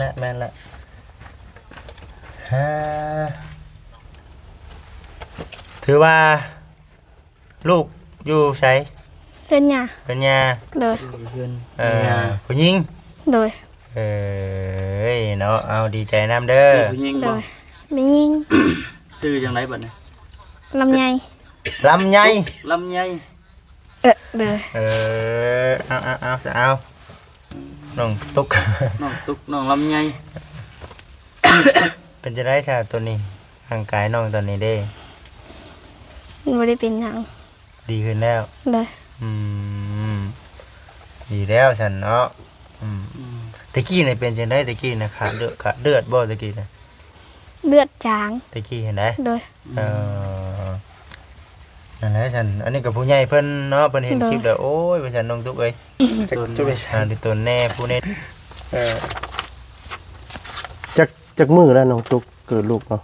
ແມ່ນແຫຼະ ແມ່ນແຫຼະ ຮາ ຖືວ່າລູກຢູ່ໃສ? ເຮືອນຍ່າ ເຮືອນຍ່າ ໂດຍ ຢູ່ເຮືອນ ເອີ ແມ່ຍ່າ ຜູ້ຍິງ ໂດຍ ເອີຍເນາະ ເອົາ ດີໃຈນຳເດີ ແມ່ຍິງ ໂດ ບໍ່ ຍ ແມ່ຍິງ ຊື່ຈັ່ງໃດບັດນີ້? ລຳໄຍ ລຳໄຍ ລຳໄຍ ເອີ ເດີ ເອີ ເອົາ ເອົາ ເອົາ ເອົາ ນ້ອງຕຸກ ນ້ອງຕຸກ ນ້ອງລຳໄຍ ເປັນຈັ່ງໃດຊະໂຕນີ້? ຮ່າງກາຍນ້ອງຕອນນີ້ເດ້? ມັນບໍ່ໄດ້ເປັນຫຍັງ ດີຂຶ້ນແລ້ວ ໂດຍ ອືມ ດີແລ້ວຊັ້ນເນາະ ອືມ ອືມ ແຕ່ກີ້ນີ້ເປັນຈັ່ງໃດ? ແຕ່ກີ້ນະ ຂາດເລືອດ ຂາດເລືອດບໍ່ແຕ່ກີ້ນະ? ເລືອດຈາງ ແຕ່ກີ້ຫັ້ນໃດ ໂດຍ ເອີ ນັ້ນແຫຼະຊັ້ນ ອັນນີ້ກໍຜູ້ໃຫຍ່ເພິ່ນເນາະ ເພິ່ນເຫັນ ໂດຍ ຄລິບແລ້ວ ໂອ້ຍ ວ່າຊັ້ນ ນ້ອງຕຸກເອີຍ ຈັກ ຈັກໄດ້ ຫາໄດ້ຕົນແດ່ຜູ້ນີ້ ເອີ ຈັກ ຈັກມື້ແລ້ວນ້ອງຕຸກເກີດລູກເນາະ?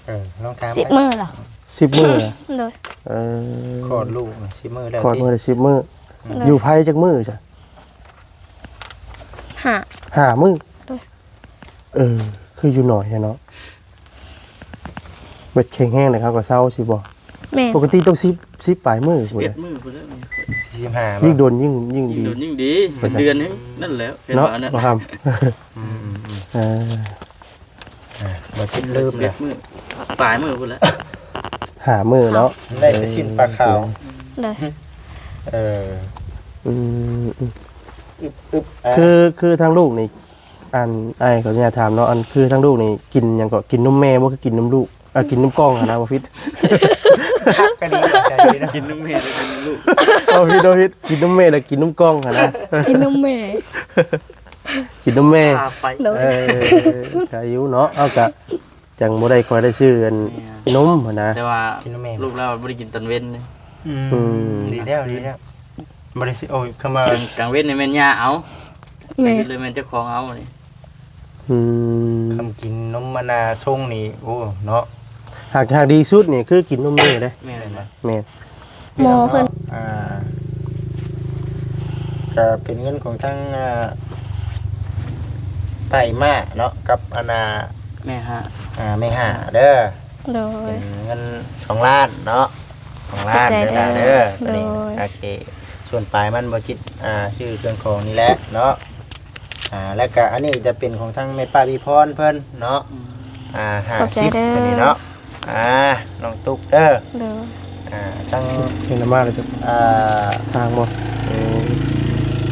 ເອີ ລອງຖາມ ສິບມື້ແລ້ວ ສິບມື້ແລ້ວ ໂດຍ ເອີ ຄອດລູກສິບມື້ແລ້ວ ຄອດມື້ໄດ້ສິບມື້ ໂດຍ ຢູ່ໃຜຈັກມື້ຊະ? ຫ້າ ຫ້າມື້ ໂດຍ ເອີ ຄືຢູ່ໜ້ອຍແທ້ເນາະ ເວດແຂງແຮງແລ້ວເຂົາກໍເຊົາຊິບໍ່? ແມ່ນ ປົກກະຕິຕ້ອງສິບ ສິບປາຍມື້ ສິບເອັດມື້ພຸ້ນແຫຼະ ສີ່ສິບຫ້າ ຍິ່ງດົນຍິ່ງ ຍິ່ງ ຍິ່ງດີ ໂດນຍິ່ງດີ ເປັນເດືອນແຮງນັ້ນແຫຼະ ເນາະ ເຫັນວ່ານັ້ນ ບໍ່ຄຳ ອືມໆໆ ເອີ ອ່າ ບໍ່ຈິດລືມແລ້ວ ສິບເອັດມື້ ປາຍມື້ພຸ້ນແຫຼະ ຫ້າມື້ເນາະ ໄດ້ແຕ່ຊີ້ນປາຂາວ ໂດຍ ເອີ ອືມ ອືມ ອຶບໆ ອ່າ ຄື ຄືທາງລູກນີ້ ອັນ ອ້າຍຂໍອະນຸຍາດຖາມເນາະ ອັນ ຄືທາງລູກນີ້ກິນຫຍັງເກາະ ກິນນົມແມ່ບໍ່ ຄືກິນນົມລູກ ເອີ ກິນນົມກ່ອງຫັ້ນນະ ບໍ່ຜິດ ຄັກກໍດີ ໃຈດີເນາະ ກິນນົມແມ່ແລ້ວກິນນົມລູກ ບໍ່ຜິດ ບໍ່ຜິດ ກິນນົມແມ່ແລ້ວກິນນົມກ່ອງຫັ້ນນະ ກິນນົມແມ່ ກິນນົມແມ່ ພາໄປ ໂດຍ ເອີ ໃຈຢູ່ເນາະ ເຮົາກະຈັ່ງບໍ່ໄດ້ຄ່ອຍໄດ້ຊື້ອັນ ແມ່ນ ນົມຫັ້ນນະ ແຕ່ວ່າກິນນົມແມ່ ລູກລາວບໍ່ໄດ້ກິນຕອນເວັນເດ້ ອືມ ອືມ ດີແລ້ວ ດີແລ້ວ ບໍ່ໄດ້ຊື້ ໂອ້ຍ ຄຳວ່າ ກາງ ກາງເວັນນີ້ແມ່ນຍ່າເອົາ ແມ່ນ ກາງຄືນເລີຍແມ່ນເຈົ້າຂອງເອົານີ້ ອືມ ຄຳກິນນົມອັນນ່າຊົງນີ້ ໂອ້ ເນາະ ຫາກ ຫາກດີສຸດນີ້ຄືກິນນົມແມ່ເດ້ ແມ່ນ ແມ່ນ ໝໍເພິ່ນ ອ່າ ກະເປັນເງິນຂອງທາງ ອ່າ ປ້າມາເນາະ ກັບອັນນ່າ ແມ່ຫ້າ ອ່າ ແມ່ຫ້າເດີ ໂດຍ ເປັນເງິນສອງລ້ານເນາະ ສອງລ້ານ ຂອບໃຈເດີ ເດີ ໂດຍ ໂອເຄ ສ່ວນປາຍມັນບໍ່ຈິດ ອ່າ ຊື້ເຄື່ອງຂອງນີ້ແຫຼະເນາະ ອ່າ ແລ້ວກະອັນນີ້ຈະເປັນຂອງທາງແມ່ປ້າພິພອນເພິ່ນເນາະ ອືມ ອ່າ ຫ້າສິບ ຂອບໃຈເດີ ຕົວນີ້ເນາະ ອ່າ ນ້ອງຕຸກເດີ ໂດຍ ອ່າ ທາງ ເຫັນມາແລ້ວຈະ ອ່າ ທາງບໍ່ ໂອ້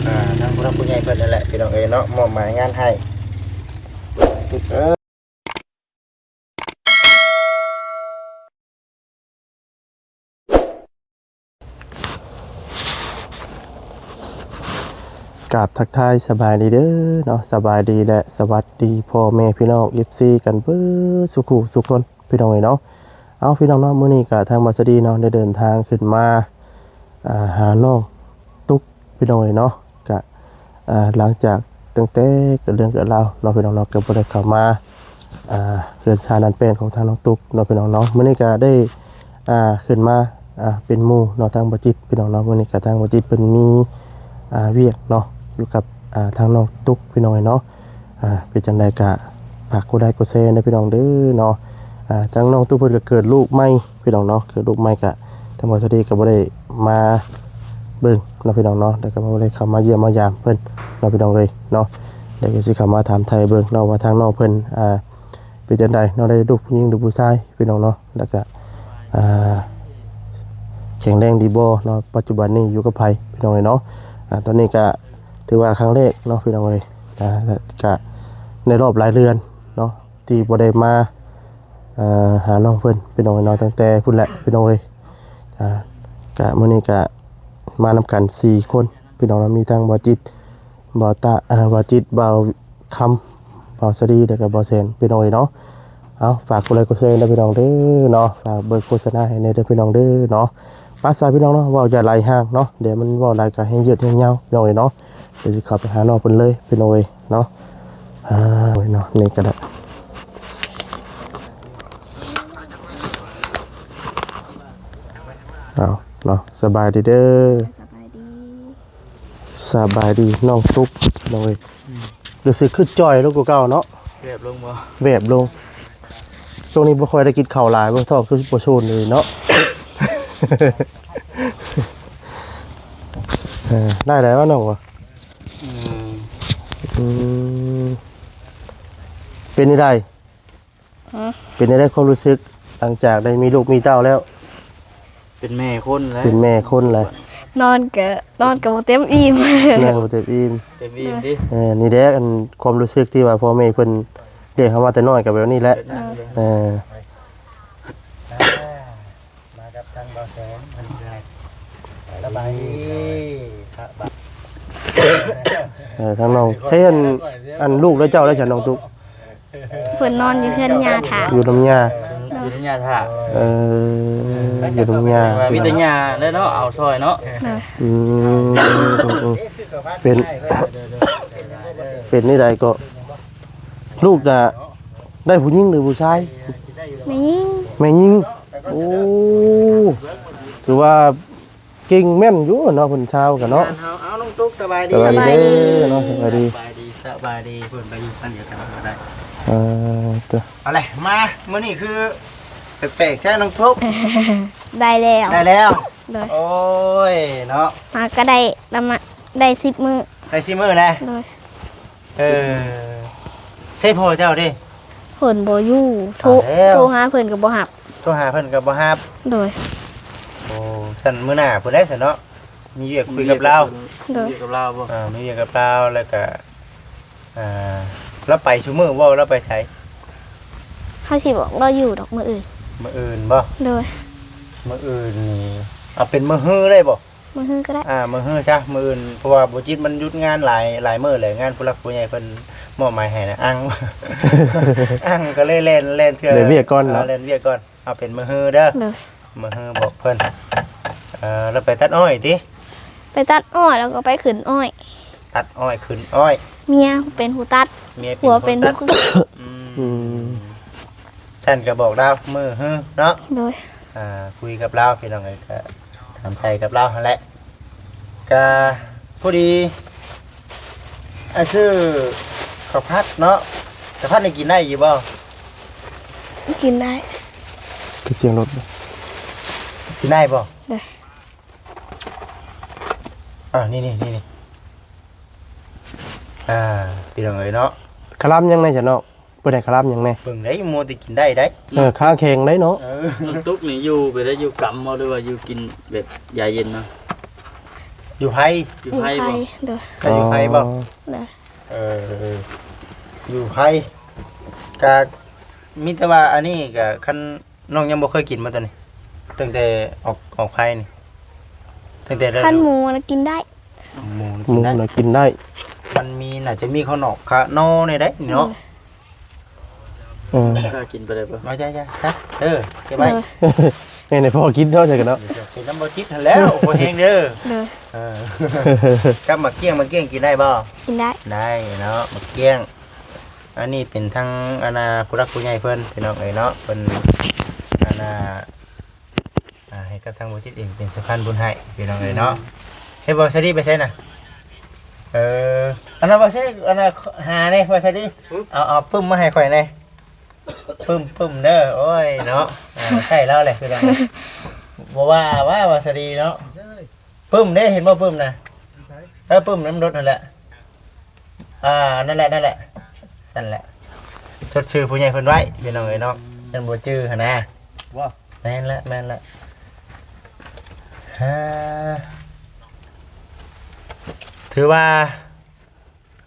ອ່າ ທາງຜູ້ຫຼັກຜູ້ໃຫຍ່ເພິ່ນນັ້ນແຫຼະ ພີ່ນ້ອງເອີຍເນາະ ມອບໝາຍງານໃຫ້ ຕຸກເອີຍ. ກາບທັກທາຍສະບາຍດີເດີເນາະ ສະບາຍດີ ແລະ ສະຫວັດດີພໍ່ແມ່ພີ່ນ້ອງ ເອັຟຊີ ກັນເບິດສູ່ຄູ່ສູ່ຄົນ ພີ່ນ້ອງເອີຍເນາະ ເອົາ ພີ່ນ້ອງເນາະ ມື້ນີ້ກະທາງບ່າວສະດີເນາະ ໄດ້ເດີນທາງຂຶ້ນມາ ອ່າ ຫານ້ອງຕຸກ ພີ່ນ້ອງເອີຍເນາະ ກະ ອ່າ ຫຼັງຈາກຕັ້ງແຕ່ເກີດເລື່ອງເກີດລາວເນາະ ພີ່ນ້ອງເນາະ ກໍບໍ່ໄດ້ເຂົ້າມາ ອ່າ ເຮືອນຊານອັນແປນຂອງທາງນ້ອງຕຸກເນາະ ພີ່ນ້ອງເນາະ ມື້ນີ້ກໍໄດ້ ອ່າ ຂຶ້ນມາ ອ່າ ເປັນໝູ່ເນາະ ທາງບ່າວຈິດ ພີ່ນ້ອງເນາະ ມື້ນີ້ກໍທາງບ່າວຈິດເພິ່ນມີ ອ່າ ວຽກເນາະ ຢູ່ກັບ ອ່າ ທາງນ້ອງຕຸກ ພີ່ນ້ອງເອີຍເນາະ ອ່າ ເປັນຈັ່ງໃດກໍຝາກກົດໄລກົດແຊເດີ ພີ່ນ້ອງເດີເນາະ ອ່າ ທາງນ້ອງຕຸກເພິ່ນກໍເກີດລູກໃໝ່ ພີ່ນ້ອງເນາະ ເກີດລູກໃໝ່ກະ ທາງບ່າວສະດີກໍບໍ່ໄດ້ມາເບິ່ງເນາະ ພີ່ນ້ອງເນາະ ແລ້ວກໍບໍ່ໄດ້ເຂົ້າມາຢ້ຽມມາຢາມເພິ່ນເນາະ ພີ່ນ້ອງເອີຍເນາະ ແລ້ວກໍຊິເຂົ້າມາຖາມໄຖ່ເບິ່ງເນາະ ວ່າທາງນ້ອງເພິ່ນ ອ່າ ເປັນຈັ່ງໃດເນາະ ໄດ້ລູກຜູ້ຍິງຫຼືຜູ້ຊາຍ ພີ່ນ້ອງເນາະ ແລ້ວກໍ ອ່າ ແຂງແຮງດີບໍ່ເນາະ ປັດຈຸບັນນີ້ຢູ່ກັບໃຜ ພີ່ນ້ອງເອີຍເນາະ ອ່າ ຕອນນີ້ກໍຖືວ່າຄັ້ງແລກເນາະ ພີ່ນ້ອງເອີຍ ອ່າ ກໍໃນຮອບຫຼາຍເດືອນເນາະ ທີ່ບໍ່ໄດ້ມາ ອ່າ ຫານ້ອງເພິ່ນ ພີ່ນ້ອງເອີຍເນາະ ຕັ້ງແຕ່ພຸ້ນແຫຼະ ພີ່ນ້ອງເອີຍ ອ່າ ກະມື້ນີ້ກະມານຳກັນສີ່ຄົນ ພີ່ນ້ອງເນາະ ມີທັງບ່າວຈິດ ບ່າວຕະ ອ່າ ບ່າວຈິດ ບ່າວຄຳ ບ່າວສະດີ ແລ້ວກະບ່າວແສນ ພີ່ນ້ອງເອີຍເນາະ ເອົາ ຝາກກົດໄລກົດແຊເດີ ພີ່ນ້ອງເດີເນາະ ຝາກເບິ່ງໂຄສະນາໃຫ້ແດ່ເດີ ພີ່ນ້ອງເດີເນາະ ປະຊາ ພີ່ນ້ອງເນາະ ເວົ້າຢ່າຫຼາຍຫ່າງເນາະ ດຽວມັນເວົ້າຫຼາຍກະແຮງຍືດແຮງຍາວ ພີ່ນ້ອງເອີຍເນາະ ດຽວຊິເຂົ້າໄປຫານ້ອງເພິ່ນເລີຍ ພີ່ນ້ອງເອີຍເນາະ ອ່າ ໂອ້ຍເນາະ ນີ້ກໍໄດ້ ເອົາເນາະ ສະບາຍດີເດີ ສະບາຍດີ ສະບາຍດີ ນ້ອງຕຸກ ນ້ອງເອີຍ ອືມ ຮູ້ສຶກຄືຈ່ອຍລົງກວ່າເກົ່າເນາະ. ແວບລົງບໍ່? ແວບລົງ. ຊ່ວງນີ້ບໍ່ຄ່ອຍໄດ້ກິນເຂົ້າຫຼາຍ ບໍ່ ທ້ອງຄືບໍ່ໂຊນເລີຍເນາະ. ເອີ ໄດ້ແລ້ວເນາະ. ອືມ ອືມ ເປັນຈັ່ງໃດ? ຮະ? ເປັນຈັ່ງໃດຄວາມຮູ້ສຶກ ຫຼັງຈາກໄດ້ມີລູກມີເຕົ້າແລ້ວ? ເປັນແມ່ຄົນແລ້ວ ເປັນແມ່ຄົນແລ້ວ. ນອນກະ ນອນກະບໍ່ເຕັມອີ່ມ ນອນກະບໍ່ເຕັມອີ່ມ ເຕັມອີ່ມຕິ. ເອີ ນີ້ແຫຼະ ອັນຄວາມຮູ້ສຶກທີ່ວ່າພໍ່ແມ່ເພິ່ນລ້ຽງເຮົາມາແຕ່ນ້ອຍກະແບບນີ້ແຫຼະ. ເອີ ມາກັບທາງບ່າວແສງເພິ່ນກໍ ສະບາຍດີ ສະບາຍ ເອີ ທາງນ້ອງ ໃຊ້ອັນ ອັນລູກແລະເຈົ້າແລ້ວ ຊັ້ນນ້ອງຕຸກ? ເພິ່ນນອນຢູ່ເຮືອນຍ່າຖ້າ ຢູ່ນຳຍ່າ ຢູ່ນຳຍ່າຖ້າ. ເອີ ຢູ່ນຳຍ່າ ມີແຕ່ຍ່າແຫຼະເນາະ ເອົາຊ່ອຍເນາະ. ອືມ ເປັນ ເປັນແນວໃດກໍ ລູກກະໄດ້ຜູ້ຍິງຫຼືຜູ້ຊາຍ? ແມ່ຍິງ ແມ່ຍິງ. ໂອ້ ຖືວ່າ ເກັ່ງແມ່ນຢູ່ເນາະ ເພິ່ນຊາວກັນເນາະ. ເອົາ ນ້ອງຕຸກ ສະບາຍດີ ສະບາຍດີເດີເນາະ. ສະບາຍດີ ສະບາຍດີ ສະບາຍດີ ເພິ່ນໄປຢູ່ເຮືອນດຽວກັນກໍໄດ້. ເອີ ມາມື້ນີ້ຄືແປກໆແທ້ ນ້ອງຕຸກ. ໄດ້ແລ້ວ ໄດ້ແລ້ວ. ໂດຍ ໂອ້ຍເນາະ ຫາກະໄດ້ລະມະ ໄດ້ສິບມື້ ໄດ້ສິບມື້ແລ້ວ. ໂດຍ ເອີ ໃຊ້ພໍ່ເຈົ້າເດ້? ເພິ່ນບໍ່ຢູ່ ໂທ ໂທຫາເພິ່ນກໍບໍ່ຮັບ ໂທຫາເພິ່ນກໍບໍ່ຮັບ. ໂດຍ ໂອ້ ຊັ້ນມື້ໜ້າພຸ້ນແຫຼະຊັ້ນເນາະ ມີວຽກຄຸຍກັບລາວ. ໂດຍ ມີວຽກກັບລາວບໍ່? ເອີ ມີວຽກກັບລາວ ແລ້ວກໍ ອ່າ ລາວໄປຊຸມື້ບໍ່? ລາວໄປໃສ? ເຮົາຊິບອກລາວຢູ່ດອກມື້ອື່ນ ມື້ອື່ນບໍ່? ໂດຍ ມື້ອື່ນນີ້ ເອົາເປັນມື້ຮືໄດ້ບໍ່? ມື້ຮືກໍໄດ້ ອ່າ ມື້ຮືຊະ ມື້ອື່ນ ເພາະວ່າບໍ່ຈິດມັນຢຸດງານຫຼາຍ ຫຼາຍມື້ແຫຼະ ງານຜູ້ຫຼັກຜູ້ໃຫຍ່ເພິ່ນມອບໝາຍໃຫ້ນະ ອັ່ງ ອັ່ງກໍເລີຍແລ່ນ ແລ່ນເທື່ອ ແລ່ນວຽກກ່ອນເນາະ ເອີ ແລ່ນວຽກກ່ອນ. ເອົາເປັນມື້ຮືເດີ ໂດຍ ມື້ຮືບອກເພິ່ນ. ເອີ ແລ້ວໄປຕັດອ້ອຍຕິ? ໄປຕັດອ້ອຍ ແລ້ວກໍໄປຂຶ້ນອ້ອຍ ຕັດອ້ອຍຂຶ້ນອ້ອຍ. ເມຍເປັນຜູ້ຕັດ ເມຍເປັນຜູ້ຕັດ. ອືມ ອືມ ຊັ້ນກໍບອກລາວມື້ຮືເນາະ. ໂດຍ ອ່າ ຄຸຍກັບລາວ ພີ່ນ້ອງເອີຍ ກໍຖາມໄຖ່ກັບລາວຫັ້ນແຫຼະ. ກະພໍດີ ອ່າ ຊື້ເຂົ້າຜັດເນາະ ເຂົ້າຜັດນີ້ກິນໄດ້ຢູ່ບໍ່? ກິນໄດ້ ຄືສຽງລົດ ກິນໄດ້ບໍ່? ໄດ້. ອ່າ ນີ້ໆໆໆ ອ່າ ພີ່ນ້ອງເອີຍເນາະ ຄະລຳຍັງແດ່ຊັ້ນເນາະ. ເພິ່ນໃຫ້ຄະລຳຫຍັງແດ່? ເບິ່ງໄດ້ ມົວແຕ່ກິນໄດ້ໄດ໋. ເອີ ຂາແຂງໄດ໋ເນາະ. ເອີ ນ້ອງຕຸກນີ້ຢູ່ແບບໃດ? ຢູ່ກຳບໍ່ ຫຼືວ່າຢູ່ກິນແບບຢາເຢັນເນາະ? ຢູ່ໄພ ຢູ່ໄພບໍ່? ໂດຍ ຢູ່ໄພບໍ່? ໂດຍ ເອີ ຢູ່ໄພ ກະມີແຕ່ວ່າອັນນີ້ກະ ຄັນນ້ອງຍັງບໍ່ເຄີຍກິນບໍ່ໂຕນີ້? ຕັ້ງແຕ່ອອກ ອອກໄພນີ້ ຕັ້ງແຕ່ ຄັນໝູນະກິນໄດ້ ໝູນະກິນໄດ້ ໝູນະກິນໄດ້. ມັນມີ ໜ້າຈະມີຂ້າງນອກ ຂະໜໍ່ນີ້ໄດ໋ເນາະ. ອືມ ເອີ ກ້າກິນໄປໄດ້ບໍ່? ມາ ຈ້າໆ ເອີ ເກັບໄວ້ ເອີ ໃຫ້ພໍ່ກິນເນາະ ໃສ່ກັນເນາະ ກິນນຳບໍ່ຈິດຫັ້ນແຫຼ້ວ ບໍ່ແຮງເດີ. ໂດຍ ເອີ ກັບໝາກກ້ຽງ ໝາກກ້ຽງກິນໄດ້ບໍ່? ກິນໄດ້ ໄດ້ເນາະ ໝາກກ້ຽງ. ອັນນີ້ເປັນທາງ ອັນນ່າ ຜູ້ຫຼັກຜູ້ໃຫຍ່ເພິ່ນ ພີ່ນ້ອງເອີຍເນາະ ເພິ່ນ ອັນນ່າ ອ່າ ໃຫ້ກັບທາງບໍ່ຈິດເອງເປັນສະພານບຸນໃຫ້ ພີ່ນ້ອງເອີຍເນາະ. ເຮັດ ບ່າວຊາລີໄປໃສນະ? ເອີ ອັນນັ້ນ ບ່າວຊາລີ ອັນນັ້ນ ຫາແດ່ ບ່າວຊາລີ ເອົາ ເອົາປຶ້ມມາໃຫ້ຂ້ອຍແດ່ ປຶ້ມ ປຶ້ມເດີ. ໂອ້ຍເນາະ ອ່າ ໃຊ້ລາວແຫຼະ ພີ່ນ້ອງເອີຍ ບໍ່ວ່າວ່າ ບ່າວຊາລີເນາະ. ປຶ້ມເດ້ ເຫັນບໍ່ປຶ້ມນະ? ເອີ ປຶ້ມນຳລົດຫັ້ນແຫຼະ. ອ່າ ນັ້ນແຫຼະ ນັ້ນແຫຼະ ຊັ້ນແຫຼະ ຈົດຊື່ຜູ້ໃຫຍ່ເພິ່ນໄວ້ ພີ່ນ້ອງເອີຍເນາະ ຍັງບໍ່ຈື່ຫັ້ນນະ. ແມ່ນແຫຼະ ແມ່ນແຫຼະ. ຖືວ່າ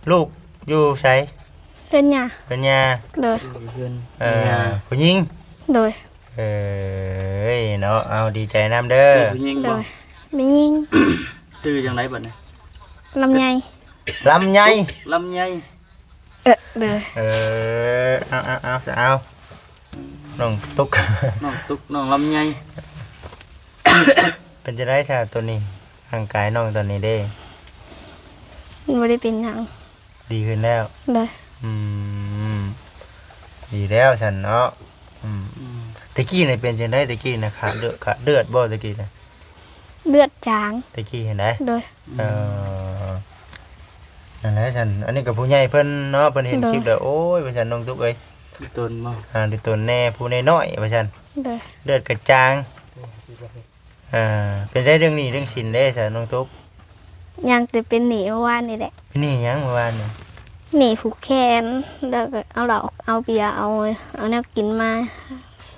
ລູກຢູ່ໃສ? ເຮືອນຍ່າ ເຮືອນຍ່າ. ໂດຍ ຢູ່ເຮືອນ ເອີ ຍ່າ ຜູ້ຍິງ. ໂດຍ ເອີຍເນາະ ເອົາ ດີໃຈນຳເດີ. ຜູ້ຍິງບໍ່? ໂດຍ ແມ່ຍິງ. ຊື່ຈັ່ງໃດບັດນີ້? ລຳໄຍ ລຳໄຍ ລຳໄຍ. ເອີ ເດີ ເອີ ເອົາ ເອົາ ເອົາ ເອົາ ນ້ອງຕຸກ ນ້ອງຕຸກ ນ້ອງລຳໄຍ. ເປັນຈັ່ງໃດຊະໂຕນີ້ ຮ່າງກາຍນ້ອງຕອນນີ້ເດ້? ມັນບໍ່ໄດ້ເປັນຫຍັງ ດີຂຶ້ນແລ້ວ. ໂດຍ ອືມ ດີແລ້ວຊັ້ນເນາະ. ອືມ ອືມ ແຕ່ກີ້ນີ້ເປັນຈັ່ງໃດ? ແຕ່ກີ້ນະ ຂາດເລືອດ ຂາດເລືອດບໍ່ແຕ່ກີ້ນະ? ເລືອດຈາງ ແຕ່ກີ້ຫັ້ນໃດ? ໂດຍ ເອີ ອືມ ນັ້ນແຫຼະຊັ້ນ ອັນນີ້ກໍຜູ້ໃຫຍ່ເພິ່ນເນາະ ເພິ່ນເຫັນ ໂດຍ ຄລິບແລ້ວ ໂອ້ຍ ວ່າຊັ້ນ ນ້ອງຕຸກເອີຍ ໂດນບໍ່? ອ່າ ໂດນແດ່ ຜູ້ນ້ອຍໆ ວ່າຊັ້ນ ໂດຍ ເລືອດກະຈ່າງ ອ່າ ເປັນໄດ້ເລື່ອງໜີ້ເລື່ອງສິນເດ້ຊະ ນ້ອງຕຸກ? ຍັງແຕ່ເປັນໜີ້ເມື່ອວານນີ້ແຫຼະ. ເປັນໜີ້ຫຍັງເມື່ອວານນີ້? ໜີ້ຜູກແຂນ ແລ້ວກໍເອົາເຫຼົ້າ ເອົາເບຍ ເອົາ ເອົາແນວກິນມາ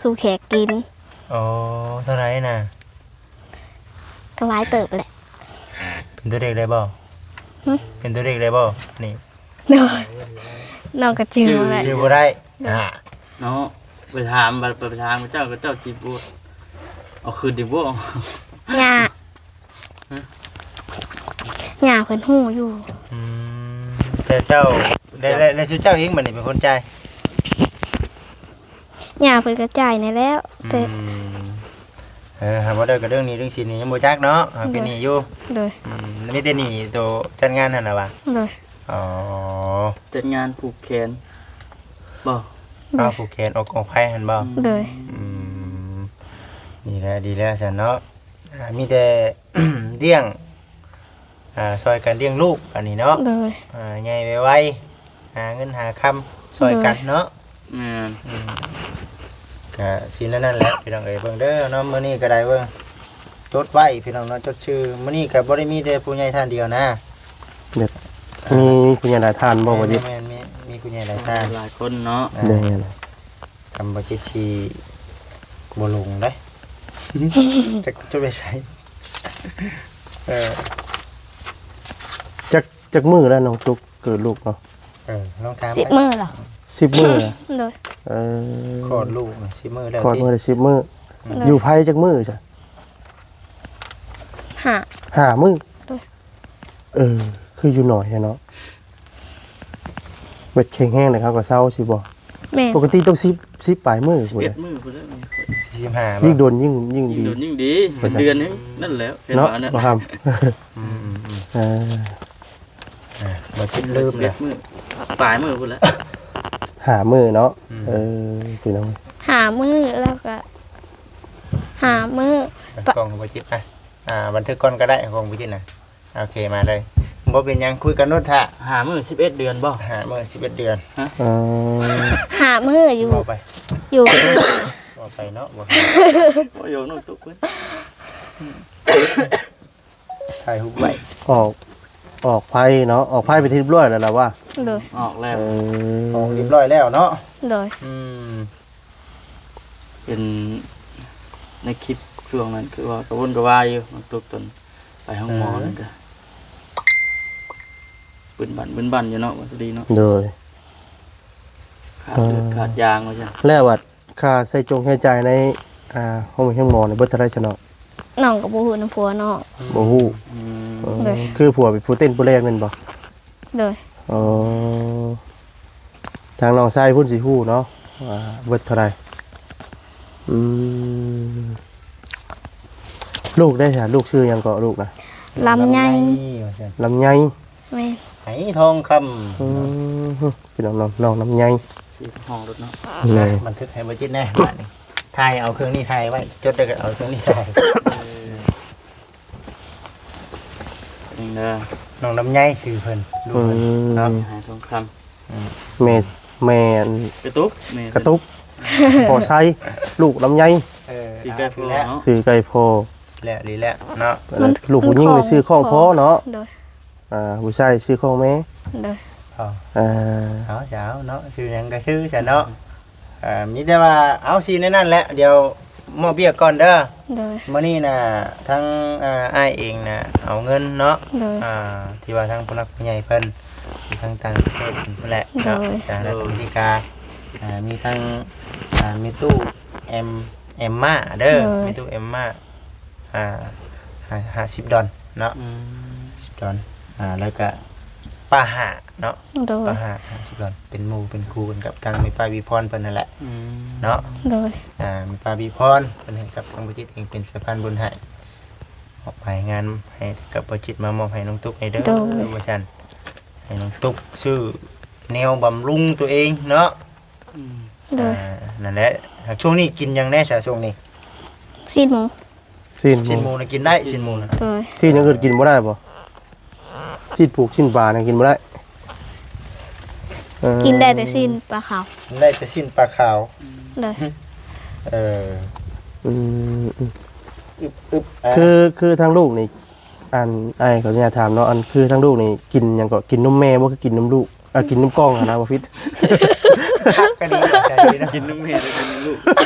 ສູ່ແຂກກິນ. ໂອ້ ເທົ່າໃດນະ? ກໍຫຼາຍເຕີບແຫຼະ. ເປັນຕົວເລກໄດ້ບໍ່? ຫຶ? ເປັນຕົວເລກໄດ້ບໍ່? ນີ້ ໂດຍ ນ້ອງກໍຈື່ບໍ່ໄດ້ ຈື່ບໍ່ໄດ້ ອ່າ ເນາະ ໄປຖາມ ໄປ ໄປຖາມເຂົາເຈົ້າ ເຂົາເຈົ້າຊິບໍ່ເອົາຄືນຕິບໍ່? ຍ່າ ຫຶ? ຍ່າເພິ່ນຮູ້ຢູ່. ອືມ ແຕ່ເຈົ້າ ແລ້ວ ແລ້ວ ແລ້ວຊຸມເຈົ້າເອງບັດນີ້ເປັນຄົນຈ່າຍ? ຍ່າເພິ່ນກໍຈ່າຍແດ່ແລ້ວ ອືມ ແຕ່ ເອີ ຫາບໍ່ໄດ້ກໍເລື່ອງໜີ້ເລື່ອງສິນນີ້ຍັງບໍ່ຈັກເນາະ ຫາເປັນ ໂດຍ ໜີ້ຢູ່. ໂດຍ ອືມ ມີແຕ່ໜີ້ໂຕຈັດງານຫັ້ນນະຫວາ? ໂດຍ ອໍ ຈັດງານຜູກແຂນບໍ່? ໂດຍ ອ້າວ ຜູກແຂນອອກ ອອກໄພຫັ້ນບໍ່? ໂດຍ ອືມ ດີແລ້ວ ດີແລ້ວຊັ້ນເນາະ. ອ່າ ມີແຕ່ລ້ຽງ ອ່າ ຊ່ອຍກັນລ້ຽງລູກ ອັນນີ້ເນາະ. ໂດຍ ອ່າ ໃຫຍ່ໄວໆ ຫາເງິນຫາຄຳຊ່ອຍກັນເນາະ. ໂດຍ ແມ່ນ ອືມ ກະຊິແນວນັ້ນແຫຼະ ພີ່ນ້ອງເອີຍ. ເບິ່ງເດີເນາະ ມື້ນີ້ກໍໄດ້ເບິ່ງ ຈົດໄວ້ ພີ່ນ້ອງເນາະ ຈົດຊື່. ມື້ນີ້ກໍບໍ່ໄດ້ມີແຕ່ຜູ້ໃຫຍ່ທ່ານດຽວນະ ແບບ ອ່າ ມີຜູ້ໃຫຍ່ຫຼາຍທ່ານບໍ່? ແມ່ນ ບໍ່ ແມ່ນ ມີ ມີຜູ້ໃຫຍ່ຫຼາຍທ່ານ ຫຼາຍຄົນເນາະ. ອ່າ ແມ່ນ ຄຳບໍ່ຈິດທີ່ບໍ່ລົງເດ້ ຈັກຈະໄປໃສ. ເອີ ຈັກ ຈັກມື້ແລ້ວນ້ອງຕຸກເກີດລູກເນາະ? ເອີ ລອງຖາມ ສິບມື້ແລ້ວ. ສິບມື້ແລ້ວ? ໂດຍ ເອີ ຄອດລູກສິບມື້ແລ້ວ ຄອດມື້ລະສິບມື້. ອືມ ໂດຍ ຢູ່ໄພຈັກມື້ຊະ? ຫ້າ ຫ້າມື້. ໂດຍ ເອີ ຄືຢູ່ໜ້ອຍແທ້ເນາະ ເວດແຂງແຮງແລ້ວເຂົາກໍເຊົາຊິບໍ່? ແມ່ນ ປົກກະຕິຕ້ອງສິບ ສິບປາຍມື້ພຸ້ນແຫຼະ ສິບເອັດມື້ພຸ້ນແຫຼະ ສີ່ສິບຫ້າ ຍິ່ງດົນຍິ່ງ ຍິ່ງ ຍິ່ງດີ ໂດນຍິ່ງດີ ເປັນເດືອນແຮງນັ້ນແຫຼະ ເນາະ ເຫັນວ່ານັ້ນ ບໍ່ຄຳ. ອືມໆໆ ເອີ ອ່າ ບໍ່ຄິດລືມແລ້ວ ສິບເອັດມື້ ປາຍມື້ພຸ້ນແຫຼະ ຫ້າມື້ເນາະ. ອືມ ເອີ ພີ່ນ້ອງ ຫ້າມື້ ແລ້ວກໍຫ້າມື້ ເອົາກ້ອງໃຫ້ບໍ່ຈິດນະ ອ່າ ບັນທຶກກ່ອນກໍໄດ້ ຂອງບໍ່ຈິດນະ. ໂອເຄ ມາເລີຍ ບໍ່ເປັນຫຍັງ ຄຸຍກັນໂລດ. ຫ້າ ຫ້າມື້ ສິບເອັດເດືອນບໍ່? ຫ້າມື້ ສິບເອັດເດືອນ. ຮະ? ເອີ ຫ້າມື້ຢູ່ ເວົ້າໄປ ຢູ່ ເວົ້າໄປເນາະ ບໍ່ ບໍ່ຢອກນ້ອງຕຸກເພິ່ນ ຖ່າຍຮູບໄວ້ ອອກ ອອກໄພເນາະ ອອກໄພເປັນທີ່ຮຽບຮ້ອຍແລ້ວລະວ່າ? ໂດຍ ອອກແລ້ວ ເອີ ອອກຮຽບຮ້ອຍແລ້ວເນາະ. ໂດຍ ອືມ ເຫັນໃນຄລິບຊ່ວງນັ້ນ ຄືວ່າກະວົນກະວາຍຢູ່ ນ້ອງຕຸກ ຕອນ ໄປໂຮງໝໍ ເອີ ນັ້ນກະບຶນບັນບຶນບັນຢູ່ເນາະ ວ່າຊິດີເນາະ. ໂດຍ ຂາດເລືອດ ເອີ ຂາດຢາງວ່າຊັ້ນ. ແລ້ວບັດຄ່າໃຊ້ຈົ່ງໃຊ້ຈ່າຍໃນ ອ່າ ໂຮງໝໍນີ້ເບິດເທົ່າໃດຊະນ້ອງ? ນ້ອງກໍບໍ່ຮູ້ນຳຜົວນ້ອງ. ບໍ່ຮູ້. ອືມ ເອີ ໂດຍ ຄືຜົວເປັນຜູ້ເຕັ້ນຜູ້ແລ່ນແມ່ນບໍ່? ໂດຍ ອໍ ທາງນ້ອງຊາຍເພິ່ນຊິຮູ້ເນາະ ວ່າເບິດເທົ່າໃດ. ອືມ ລູກໄດ້ຊະ ລູກຊື່ຫຍັງເກາະ ລູກນະ? ລຳໄຍ ລຳໄຍວ່າຊັ້ນ ລຳໄຍ ແມ່ນ ໄຫທອງຄຳ. ອືມ ພີ່ນ້ອງ ນ້ອງລຳໄຍ ຊື່ຫ້ອງລົດເນາະ. ແມ່ນ ບັນທຶກໃຫ້ບໍ່ຈິດແດ່ ບາດນີ້ ຖ່າຍເອົາເຄື່ອງນີ້ຖ່າຍໄວ້ ຈົດແລ້ວກໍເອົາເຄື່ອງນີ້ຖ່າຍ. ເອີ ນີ້ເດີ ນ້ອງລຳໄຍຊື່ເພິ່ນ ລູກເພິ່ນ ອືມ ເນາະ ໄຫທອງຄຳ. ອືມ ແມ່ ແມ່ອັນ ກະຕຸກ ແມ່ກະຕຸກ ພໍ່ໄຊ ລູກລຳໄຍ. ເອີ ຊື່ໄກ່ພໍ່ເນາະ ຊື່ໄກ່ພໍ່ ແລ້ວ ນີ້ແຫຼະເນາະ ລູກຜູ້ຍິງຊື່ຂ້ອງພໍ່ເນາະ. ໂດຍ ອ່າ ຜູ້ຊາຍຊື່ຂ້ອງແມ່. ໂດຍ ເອົາ ເອົາ ເອົາເນາະ ຊື່ຫຍັງກໍຊື່ຊະເນາະ. ເອີ ມີແຕ່ວ່າ ເອົາ ຊີ້ແນວນັ້ນແຫຼະ ດຽວມອບວຽກກ່ອນເດີ. ໂດຍ ມື້ນີ້ນະ ທາງ ອ່າ ອ້າຍເອງນະ ເອົາເງິນເນາະ ໂດຍ ອ່າ ທີ່ວ່າທາງຜູ້ຫຼັກຜູ້ໃຫຍ່ເພິ່ນ ຢູ່ທາງຕ່າງປະເທດພຸ້ນແຫຼະເນາະ ໂດຍ ສະຫະລັດອາເມລິກາ ໂດຍ ອ່າ ມີທັງ ອ່າ ແມ່ຕູ້ແອມ ແອມມາເດີ ໂດຍ ແມ່ຕູ້ແອມມາ ອ່າ ຫ້າ ຫ້າສິບດອນເນາະ. ອືມ ຫ້າສິບດອນ ອ່າ ແລ້ວກະປ້າຫ້າເນາະ ໂດຍ ປ້າຫ້າ ຫ້າສິບດອນ ເປັນໝູ່ເປັນຄູ່ກັນກັບທາງແມ່ປ້າວີພອນເພິ່ນນັ້ນແຫຼະ. ອືມ ເນາະ ໂດຍ ອ່າ ແມ່ປ້າວີພອນເພິ່ນໃຫ້ກັບທາງບໍ່ຈິດເອງເປັນສະພານບຸນໃຫ້ ມອບໃບງານໃຫ້ກັບບໍ່ຈິດ ມາມອບໃຫ້ນ້ອງຕຸກໃຫ້ເດີ ໂດຍ ວ່າຊັ້ນ ໃຫ້ນ້ອງຕຸກຊື້ແນວບຳລຸງຕົວເອງເນາະ. ອືມ ໂດຍ ອ່າ ນັ້ນແຫຼະ ຊ່ວງນີ້ກິນຫຍັງແດ່ຊະ ຊ່ວງນີ້? ຊີ້ນໝູ ຊີ້ນໝູ ຊີ້ນໝູນະກິນໄດ້ ຊີ້ນໝູນະ. ໂດຍ ຊີ້ນຢ່າງອື່ນກິນບໍ່ໄດ້ບໍ່? ຊີ້ນປູກຊີ້ນປານະກິນບໍ່ໄດ້. ເອີ ກິນໄດ້ແຕ່ຊີ້ນປາຂາວ ກິນໄດ້ແຕ່ຊີ້ນປາຂາວ. ໂດຍ ເອີ ອືມ ອຶບ ອຶບ ອ່າ ຄື ຄືທາງລູກນີ້ ອັນ ອ້າຍຂໍອະນຸຍາດຖາມເນາະ ອັນ ຄືທາງລູກນີ້ກິນຫຍັງເກາະ ກິນນົມແມ່ບໍ່ ຄືກິນນົມລູກ ອ່າ ກິນນົມກ່ອງຫັ້ນນະ ບໍ່ຜິດ ຄັກກະດີ ກິນນົມແມ່ແລ້ວກິນນົມລູກ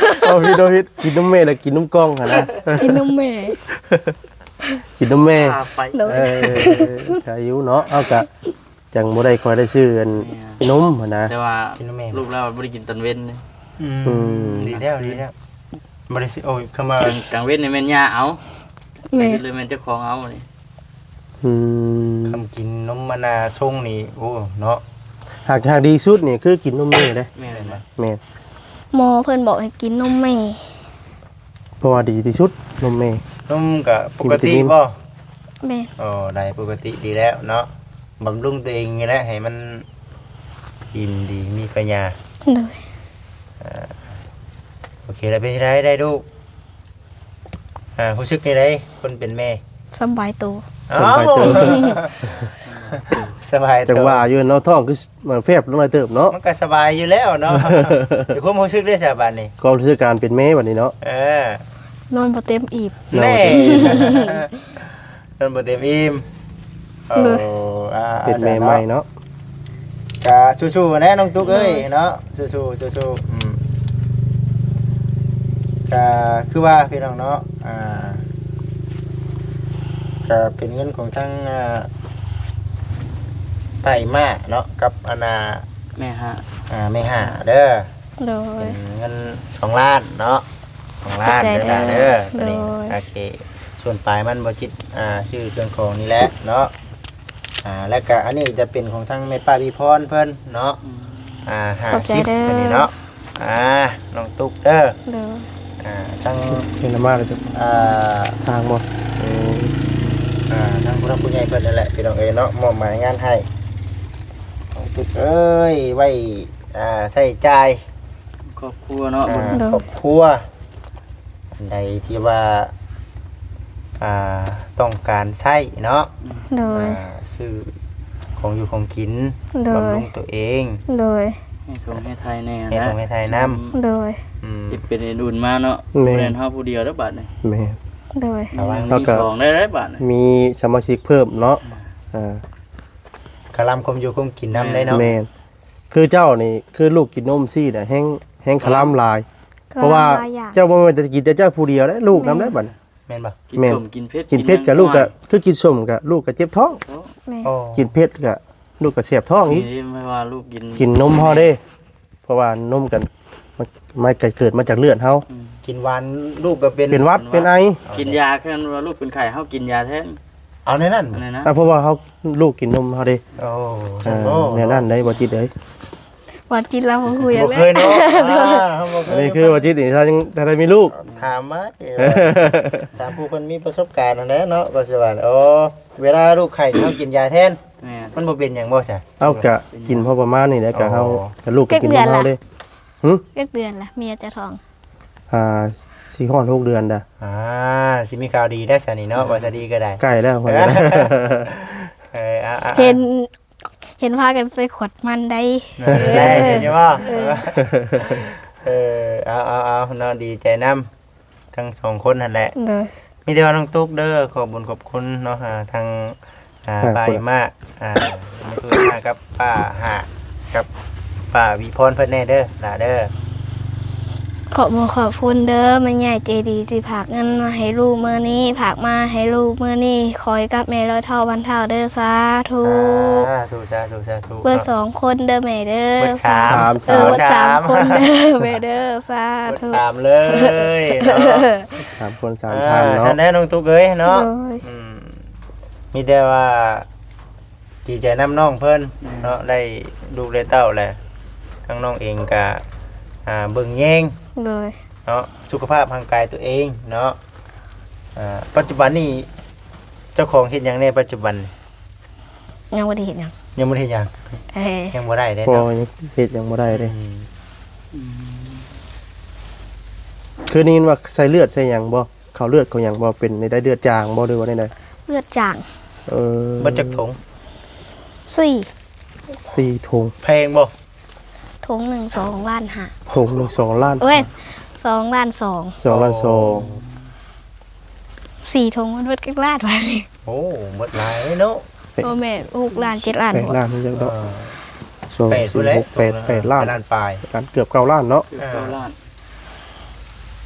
ບໍ່ຜິດ ບໍ່ຜິດ ກິນນົມແມ່ແລ້ວກິນນົມກ່ອງຫັ້ນນະ ກິນນົມແມ່ ກິນນົມແມ່ ພາໄປ ໂດຍ ເອີ ໃຄຢູ່ເນາະ ເຮົາກະ ຈັ່ງບໍ່ໄດ້ຄ່ອຍໄດ້ຊື້ອັນ ແມ່ນ ນົມຫັ້ນນະ ແຕ່ວ່າກິນນົມແມ່ ລູກລາວບໍ່ໄດ້ກິນຕອນເວັນເດ້. ອືມ ອືມ ດີແລ້ວ ດີແລ້ວ ບໍ່ໄດ້ຊື້ ໂອ້ຍ ຄຳວ່າ ກາງ ກາງເວັນນີ້ແມ່ນຍ່າເອົາ ແມ່ນ ກາງຄືນເລີຍແມ່ນເຈົ້າຂອງເອົານີ້. ອືມ ຄຳກິນນົມອັນນ່າຊົງນີ້ ໂອ້ ເນາະ ຫາກ ຫາກດີສຸດນີ້ຄືກິນນົມແມ່ເດ້. ແມ່ນ ແມ່ນ ໝໍເພິ່ນບອກໃຫ້ກິນນົມແມ່ ເພາະວ່າດີທີ່ສຸດນົມແມ່. ນົມກະປົກກະຕິບໍ່? ແມ່ນ ອໍ ໄດ້ປົກກະຕິດີແລ້ວເນາະ ບຳລຸງຕົວເອງນີ້ແຫຼະ ໃຫ້ມັນອີ່ມດີ ມີພະຍາ. ໂດຍ ອ່າ ໂອເຄ ແລ້ວເປັນຈັ່ງໃດ ໄດ້ລູກ? ອ່າ ຮູ້ສຶກແນວໃດ ຄົນເປັນແມ່? ສຳບາຍໂຕ ສຳບາຍໂຕ ສະບາຍໂຕ ຈັ່ງວ່າຢູ່ເນາະ ທ້ອງຄື ມັນແຟບລົງຫຼາຍເຕີບເນາະ ມັນກໍສະບາຍຢູ່ແລ້ວເນາະ. ແຕ່ຄວາມຮູ້ສຶກເດ້ຊະບາດນີ້ ຄວາມຮູ້ສຶກການເປັນແມ່ບາດນີ້ເນາະ ເອີ ນອນບໍ່ເຕັມອີ່ມ ນອນບໍ່ເຕັມອີ່ມ ແມ່ ນອນບໍ່ເຕັມອີ່ມ. ໂອ້ ໂດຍ ອ່າ ເປັນແມ່ໃໝ່ເນາະ ກະສູ້ໆແດ່ນ້ອງຕຸກເອີຍ ໂດຍ ເນາະ ສູ້ໆ ສູ້ໆ ອືມ ກະຄືວ່າພີ່ນ້ອງເນາະ ອ່າ ກະເປັນເງິນຂອງທາງ ອ່າ ປ້າມາເນາະ ກັບອັນນ່າ ແມ່ຫ້າ ອ່າ ແມ່ຫ້າເດີ ໂດຍ ເປັນເງິນສອງລ້ານເນາະ ສອງລ້ານ ຂອບໃຈເດີຫຼານເດີ ໂດຍ ໂອເຄ ສ່ວນປາຍມັນບໍ່ຈິດ ອ່າ ຊື້ເຄື່ອງຂອງນີ້ແຫຼະເນາະ ອ່າ ແລ້ວກະອັນນີ້ຈະເປັນຂອງທາງແມ່ປ້າວິພອນເພິ່ນເນາະ ອືມ ອ່າ ຫ້າສິບ ຂອບໃຈເດີ ຕົວນີ້ເນາະ ອ່າ ນ້ອງຕຸກເດີ ໂດຍ ອ່າ ທາງ ເຫັນມາແລ້ວ ອ່າ ທາງບໍ່ ອືມ ອ່າ ທາງຜູ້ຫຼັກຜູ້ໃຫຍ່ເພິ່ນນັ້ນແຫຼະ ພີ່ນ້ອງເອີຍເນາະ ມອບໝາຍງານໃຫ້ ນ້ອງຕຸກເອີຍ ໄວ້ ອ່າ ໃຊ້ຈ່າຍ ຄອບຄົວເນາະ ອ່າ ໂດຍ ຄອບຄົວ ອັນໃດທີ່ວ່າ ອ່າ ຕ້ອງການໃຊ້ເນາະ ໂດຍ ອ່າ ຊື້ຂອງຢູ່ຂອງກິນ ໂດຍ ບຳລຸງຕົວເອງ ໂດຍ ໃຫ້ທົ່ງໃຫ້ໄຖ່ແດ່ ໃຫ້ທົ່ງໃຫ້ໄຖ່ນຳ ໂດຍ ອືມ ເຮັດເປັນເຮັດອຸ່ນມາເນາະ ແມ່ນ ບໍ່ແມ່ນເຮົາຜູ້ດຽວເດີບາດນີ້ ແມ່ນ ໂດຍ ມີສອງໄດ້ບາດນີ້ ມີສະມາຊິກເພີ່ມເນາະ ອ່າ ກະລຳຄວາມຢູ່ຄວາມກິນນຳໄດ້ເນາະ ແມ່ນ ຄືເຈົ້ານີ້ ຄືລູກກິນນົມຊີ້ນະ ແຮງ ແຮງຄະລຳຫຼາຍ ເພາະວ່າເຈົ້າບໍ່ແມ່ນແຕ່ກິນແຕ່ເຈົ້າຜູ້ດຽວເດ້ ລູກນຳໄດ້ບັດນີ້ ແມ່ນບໍ່? ກິນ ແມ່ນ ສົ້ມກິນເຜັດ ກິນເຜັດກະລູກກະ ຄືກິນສົ້ມກະລູກກະເຈັບທ້ອງ ແມ່ນ ໂອ້ ກິນເຜັດກະລູກກະແສບທ້ອງອີກ ນີ້ແມ່ນວ່າລູກກິນ ກິນນົມເຮົາເດ້ ເພາະວ່ານົມກັນ ມັນ ມັນກະເກີດມາຈາກເລືອດເຮົາ ອືມ ກິນຫວານລູກກະເປັນ ເປັນຫວັດ ເປັນໄອ ກິນຢາ ຄັນວ່າລູກເປັນໄຂ້ ເຮົາກິນຢາແທນ ເອົາແນວນັ້ນ ເອົາແນວນັ້ນ ອ່າ ເພາະວ່າເຮົາ ລູກກິນນົມເຮົາເດ້ ໂອ້ ເອີ ແນວນັ້ນໄດ໋ ບໍ່ຈິດເອີຍ ບໍ່ຈິດລາວບໍ່ຮູ້ຫຍັງ ບໍ່ເຄີຍເນາະ ອ່າ ເຮົາບໍ່ເຄີຍ ອັນນີ້ຄືບໍ່ຈິດນີ້ ຖ້າຍັງ ຖ້າໄດ້ມີລູກ ຖາມມາ ເອີ ຖາມຜູ້ເພິ່ນມີປະສົບການຫັ້ນແຫຼະເນາະ ວ່າຊິວ່າ ໂອ້ ເວລາລູກໄຂ້ນີ້ ເຮົາກິນຢາແທນ ແມ່ນ ມັນບໍ່ເປັນຫຍັງບໍ່ຊະ? ເອົາ ກະກິນພໍປະມານນີ້ແຫຼະ ກະເຮົາ ໂອ້ ກະລູກກະກິນນຳເຮົາເດ້ ຫຶ? ຈັກເດືອນລະ ເມຍຈະທ້ອງ? ອ່າ ຊິຮອດຫົກເດືອນດາ ອ່າ ຊິມີຂ່າວດີໄດ້ຊະນີ້ເນາະ ວ່າຊະດີກໍໄດ້ ໃກ້ແລ້ວ ເອີ ເອີ ເຫັນ ເຫັນພາກັນໄປຂວດມັນໄດ້ ເອີ ເຫັນຢູ່ບໍ່? ເອີ ເອີ ເອົາ ເອົາ ເອົາເນາະ ດີໃຈນຳ ທັງສອງຄົນຫັ້ນແຫຼະ ໂດຍ ມີແຕ່ວ່ານ້ອງຕຸກເດີ ຂອບບຸນຂອບຄຸນເນາະ ອ່າ ທາງ ອ່າ ອ່າ ປ້າອີມາ ອ່າ ມີທຸກມາກັບປ້າຫາ ກັບປ້າວິພອນເພິ່ນແດ່ເດີ ຫຼ້າເດີ ຂອບບຸນຂອບຄຸນເດີ ແມ່ໃຫຍ່ໃຈດີທີ່ຝາກເງິນມາໃຫ້ລູກມື້ນີ້ ຝາກມາໃຫ້ລູກມື້ນີ້ ຂໍໃຫ້ກັບແມ່ຮ້ອຍເທົ່າພັນເທົ່າເດີ ສາທຸ ສາທຸ ສາທຸ ສາທຸ ເບິດສອງຄົນເດີແມ່ເດີ ເບິດສາມ ເອີ ເບິດສາມຄົນເດີແມ່ເດີ ສາທຸ ເບິດສາມເລີຍເນາະ ສາມຄົນສາມທ່ານເນາະ ຊັ້ນແດ່ນ້ອງຕຸກເອີຍເນາະ ໂດຍ ອືມ ມີແຕ່ວ່າດີໃຈນຳນ້ອງເພິ່ນເນາະ ໄດ້ລູກໄດ້ເຕົ້າແຫຼະ ທາງນ້ອງເອງກະ ອ່າ ເບິ່ງແຍງ ໂດຍ ເນາະ ສຸຂະພາບຮ່າງກາຍຕົວເອງເນາະ ອ່າ ປັດຈຸບັນນີ້ເຈົ້າຂອງເຮັດຫຍັງແດ່ປັດຈຸບັນ? ຍັງບໍ່ໄດ້ເຮັດຫຍັງ ຍັງບໍ່ໄດ້ເຮັດຫຍັງ ເອີ ຍັງບໍ່ໄດ້ເດ້ ບໍ່ ເນາະ ຍັງເຮັດຫຍັງບໍ່ໄດ້ເດ້ ອືມ ອືມ ຄືໄດ້ຍິນວ່າໃສ່ເລືອດໃສ່ຫຍັງບໍ່? ເຂົ້າເລືອດເຂົ້າຫຍັງບໍ່? ເປັນໃນໃດ ເລືອດຈາງບໍ່ ຫຼືວ່າໃນໃດ? ເລືອດຈາງ ເອີ ເບິດຈັກຖົງ? ສີ່ ສີ່ຖົງ. ແພງບໍ່? ຖົງໜຶ່ງສອງລ້ານຫ້າ. ຖົງໜຶ່ງສອງລ້ານ. ໂອ້ຍ ສອງລ້ານສອງ. ສອງລ້ານສອງ. ອໍ ສີ່ຖົງມັນເບິດຈັກລ້ານວະນີ້? ໂອ້ ເບິດຫຼາຍເນາະ. ແປດ ບໍ່ແມ່ນ ຫົກລ້ານ ເຈັດລ້ານ ແປດລ້ານ ບໍ່ ຈັ່ງດອກ. ເອີ ສອງ ແປດ ສີ່ ຫົກ ແປດ ແປດລ້ານ ແປດລ້ານປາຍ ລ້ານ ເກືອບເກົ້າລ້ານເນາະ. ເກືອບເກົ້າລ້ານ.